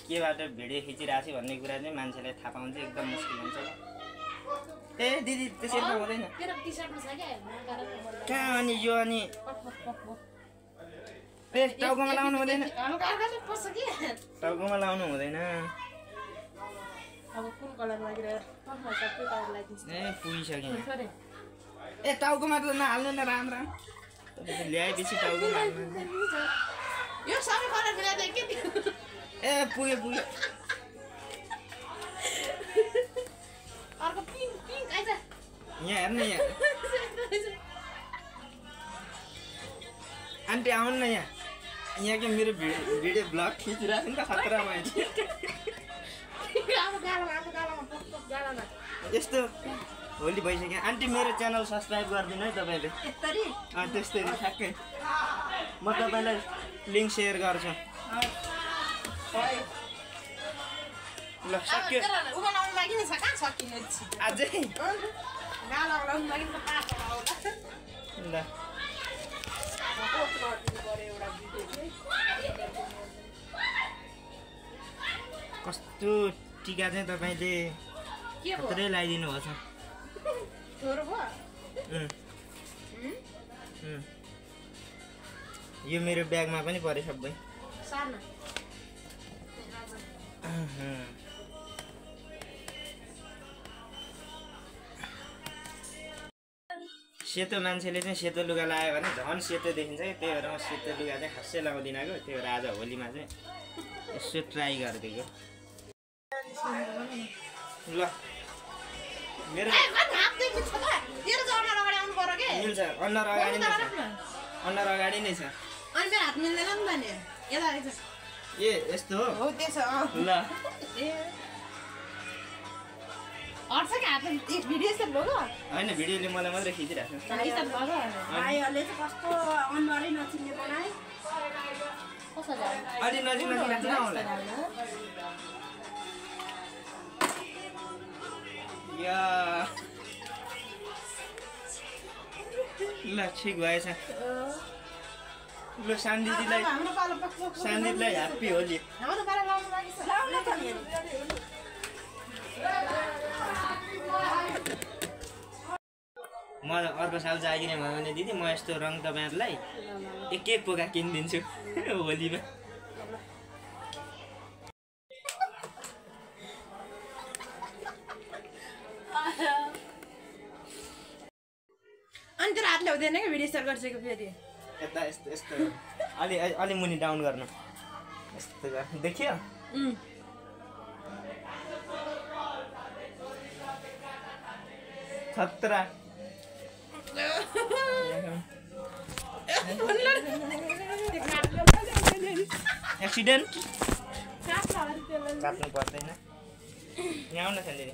केबाट भिडियो खिचिरहेको छु भन्ने कुरा चाहिँ मान्छेले थाहा पाउनु चाहिँ एकदम मुस्किल हुन्छ। ए दिदी त्यसरी त हुँदैन। कहाँ अनि यो अनि टाउकोमा लाउनु हुँदैन। टाउकोमा लाउनु हुँदैन। ए पुगिसक्यो। ए टाउकोमा त नहाल्नु न राम राम। ल्याएपछि टाउकोमा हाल्नु। ए पुग्यो पुग्यो। यहाँ हेर्नु यहाँ आन्टी आउनु न यहाँ। यहाँ के मेरो भिडियो ब्लग खिचिरहेको नि त खतरा मान्छे। यस्तो होली भइसक्यो। आन्टी मेरो च्यानल सब्सक्राइब गरिदिनु है तपाईँले। त्यस्तै ठ्याक्कै म तपाईँलाई लिङ्क सेयर गर्छु। ल सक्यो अझै ल कस्तो टिका चाहिँ तपाईँले खतरै लगाइदिनु भएको छ। यो मेरो ब्यागमा पनि पऱ्यो सबै। सेतो मान्छेले चाहिँ सेतो लुगा लगायो भने झन् सेतो देखिन्छ कि। त्यही भएर म सेतो लुगा चाहिँ खासै लगाउँदिनँ गयो। त्यही भएर आज होलीमा चाहिँ यसो ट्राई गरिदिएको। ल मेरो मिल्छ। अनुहार अगाडि नै छ। अनुहार अगाडि नै छ। ए यस्तो हो। ल होइन भिडियोले मलाई मात्रै खिचिरहेको छ। अलि नजिक नजिक राख्नु होला। ल ठिक भएछ। ल सान्दिदीलाई ह्याप्पी होली। म अर्को साल चाहिँ आइकिने भयो भने दिदी म यस्तो रङ तपाईँहरूलाई एक एक पोका किनिदिन्छु होलीमा। अनि तेरो हातले हुँदैन क्या भिडियो सेयर गरिसक्यो फेरि। यता यस्तो यस्तो अलि मुनि डाउन गर्नु। यस्तो देखियो। खतरा। एक्सिडेन्ट काट्नु पर्दैन। यहाँ आउन सन्दिनी।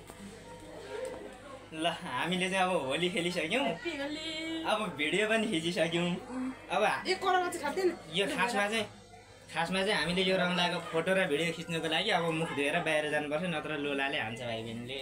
ल हामीले चाहिँ अब होली खेलिसक्यौँ। अब भिडियो पनि खिचिसक्यौँ। अब यो खासमा चाहिँ हामीले यो रङ लगाएको फोटो र भिडियो खिच्नुको लागि अब मुख धोएर बाहिर जानुपर्छ, नत्र लोलाले हान्छ भाइ बहिनीले।